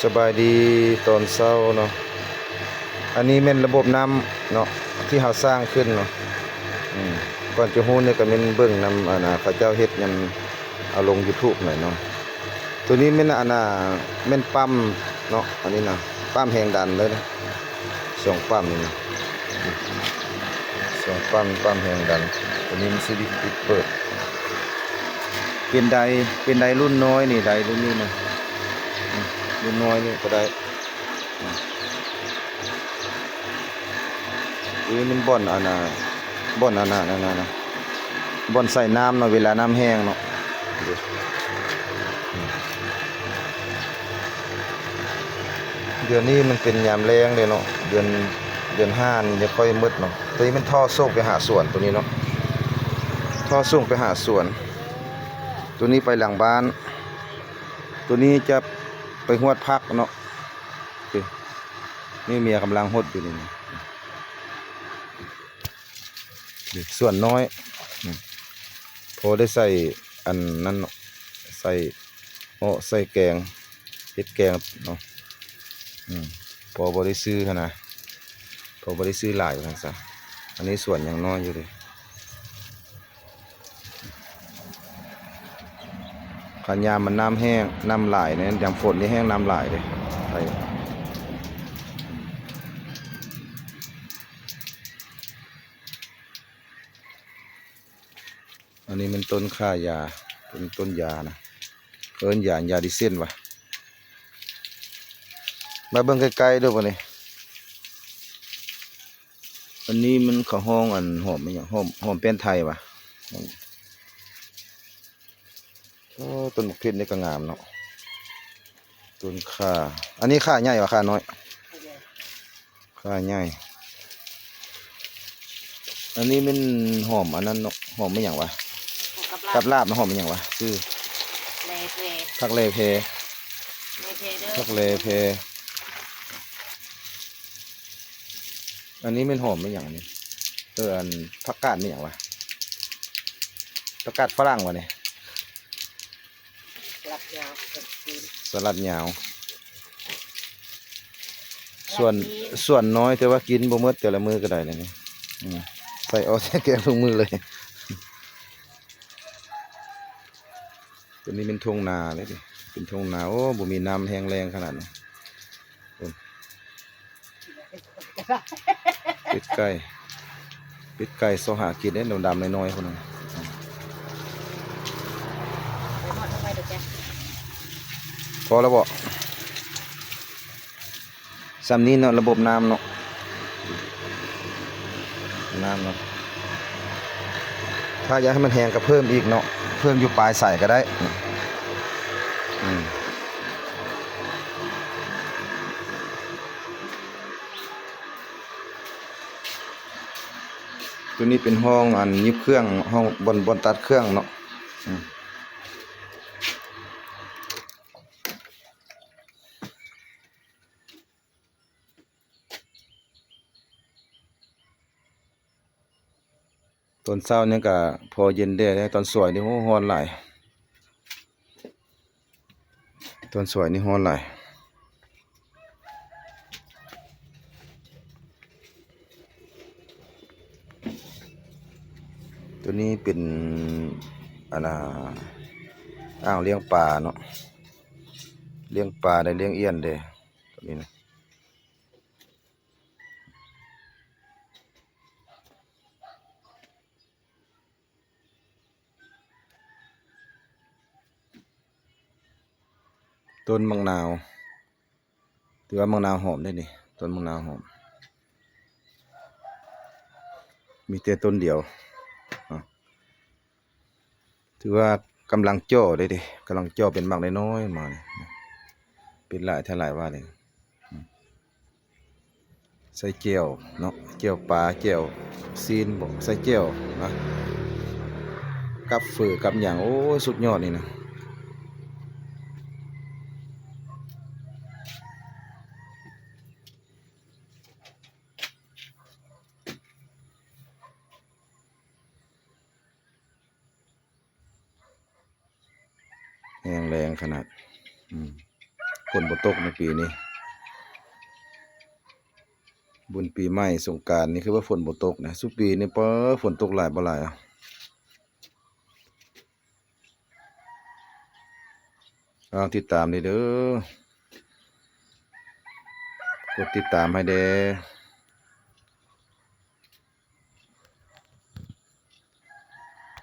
ສະບາຍດີຕອນເຊົ້າເນາະ. ອັນນີ້ແມ່ນລະບົບນ້ຳເນາະ ທີ່ເຮົາສ້າງຂຶ້ນເນາະ. ອືມ ກ່ອນຈະຮູ້ນີ້ກະແມ່ນເບິ່ງນຳ ອັນນ່າ ເຂົາເຈົ້າເຮັດຫຍັງ ເອົາລົງຢູທູບແຫຼະເນາະ. ໂຕນີ້ແມ່ນ ອັນນ່າ ແມ່ນປ້ຳເນາະ ອັນນີ້ນະ ປ້ຳແຮງດັນເລີຍນະ. ສອງປ້ຳນີ້ນະ ສອງປ້ຳ ປ້ຳແຮງດັນ. ໂຕນີ້ມັນຊິປິດເປີດ ເປັນໄດ ເປັນໄດລຸ້ນນ້ອຍນີ້ ໄດລຸ້ນນີ້ນະ ລຸ້ນນ້ອຍນີ້ກະໄດ້. ນີ້ມັນບ່ອນອັນນ່າ ບ່ອນອັນນ່າ ອັນນ່າ ບ່ອນໃສ່ນ້ຳເນາະ ເວລານ້ຳແຫ້ງເນາະ. ດຽວນີ້ມັນເປັນຍາມແລ້ງເດ້ເນາະ ເດືອນ ເດືອນຫ້ານີ້ຈະຄ່ອຍໝົດເນາະ. ໂຕນີ້ແມ່ນທໍ່ສົ່ງໄປຫາສວນ ໂຕນີ້ເນາະ ທໍ່ສົ່ງໄປຫາສວນ. ໂຕນີ້ໄປຫຼັງບ້ານ ໂຕນີ້ຈະໄປຮວດຜັກເນາະ. ນີ້ເມຍກຳລັງຫົດຢູ່ນີ້ ນີ້ສວນນ້ອຍ ອືມ ພໍໄດ້ໃສ່ອັນນັ້ນເນາະ ໃສ່ເອາະ ໃສ່ແກງ ເຮັດແກງເນາະ. ອືມ ພໍບໍ່ໄດ້ຊື້ຫັ້ນນະ ພໍບໍ່ໄດ້ຊື້ຫຼາຍວ່າຊັ້ນຊະ. ອັນນີ້ສວນຍັງນ້ອຍຢູ່ເດ້. ຄັນຍາມມັນນ້ຳແຫ້ງ ນ້ຳຫຼາຍນີ້ ຍາມຝົນນີ້ແຫ້ງ ນ້ຳຫຼາຍເດ້. ໄປ ອັນນີ້ແມ່ນຕົ້ນຂ່າຢາ ຕົ້ນ ຕົ້ນຢານະ ເອີ້ນຢາ ຢາດິເຊັນຫວາ. ມາເບິ່ງໃກ້ໆເດີບາດນີ້. ອັນນີ້ມັນເຂົາຮ້ອງອັນຫອມອີ່ຫຍັງ ຫອມ ຫອມແປ້ນໄທຫວາ. ໂອ້ ຕົ້ນບັກເພັດນີ້ກະງາມເນາະ ຕົ້ນຂ່າ. ອັນນີ້ຂ່າໃຫຍ່ຫວາ ຂ່ານ້ອຍ? ຂ່າໃຫຍ່. ອັນນີ້ແມ່ນຫອມອັນນັ້ນເນາະ ຫອມອີ່ຫຍັງຫວາ ກັບລາບນະ ຫອມອີ່ຫຍັງຫວາ ຊື່ ແລແພ ຜັກແລແພ ແລແພເດີ ຜັກແລແພ. ອັນນີ້ແມ່ນຫອມອີ່ຫຍັງນີ້ ເອີ ອັນຜັກກາດອີ່ຫຍັງຫວາ ຜັກກາດຝຣັ່ງຫວານີ້. ສະຫຼັດຍາວ ສະຫຼັດຍາວ. ສວນ ສວນນ້ອຍແຕ່ວ່າກິນບໍ່ໝົດແຕ່ລະມື້ກະໄດ້ແລ້ວນີ້. ອືມ ໃສ່ເອາະໃສ່ແກງທຸກມື້ເລີຍ. ໂຕນີ້ແມ່ນທົ່ງນາເລີຍເດ ເປັນທົ່ງນາ. ໂອ້ ບໍ່ມີນ້ຳແຫ້ງແລ້ງຂະໜາດນີ້. ເປັດໄກ່ ເປັດໄກ່ຊອກຫາກິນເດ້ ດຳໆນ້ອຍໆພຸ້ນນະ. ພໍແລ້ວເບາະ? ສ່ຳນີ້ເນາະ ລະບົບນ້ຳເນາະ ນ້ຳເນາະ. ຖ້າຢາກໃຫ້ມັນແຫ້ງກະເພີ່ມອີກເນາະ ເພີ່ມຢູ່ປາຍສາຍກະໄດ້. ອືມ. ໂຕນີ້ເປັນຫ້ອງອັນຫຍິບເຄື່ອງ ຫ້ອງບ່ອນ ບ່ອນຕັດເຄື່ອງເນາະ. ອືມ. ຕອນເຊົ້ານີ້ກະພໍເຢັນແດ່ແດ່ ຕອນສວຍນີ້ ໂອ້ ຮ້ອນຫຼາຍ ຕອນສວຍນີ້ຮ້ອນຫຼາຍ. ໂຕນີ້ເປັນ ອັນນ່າ ອ່າງລ້ຽງປາເນາະ ລ້ຽງປາໄດ້ ລ້ຽງອຽນເດ້ ໂຕນີ້ນະ. ຕົ້ນໝາກນາວ ຖືວ່າໝາກນາວຫອມເດ້ນີ້ ຕົ້ນໝາກນາວຫອມ ມີແຕ່ຕົ້ນດຽວ. ຖືວ່າກຳລັງເຈາະເດ້ ກຳລັງເຈາະເປັນໝາກນ້ອຍໆມານີ້ ເປັນຫຼາຍແທ້ຫຼາຍວ່າເດ້. ໃສ່ແຈ່ວເນາະ ແຈ່ວປາ ແຈ່ວຊີ້ນເບາະ ໃສ່ແຈ່ວນະ ກັບເຝີກັບຫຍັງ ໂອ້ຍ ສຸດຍອດນີ້ນະ. ແຫ້ງແລ້ງຂະໜາດ ອືມ. ຝົນບໍ່ຕົກໃນປີນີ້. ບຸນປີໃໝ່ສົງການນີ້ຄືວ່າຝົນບໍ່ຕົກນະ. ຊຸປີນີ້ ປາ ຝົນຕົກຫຼາຍບໍ່ຫຼາຍ. ເອົາ ຕິດຕາມເດີ ກົດຕິດຕາມໃຫ້ແດ່.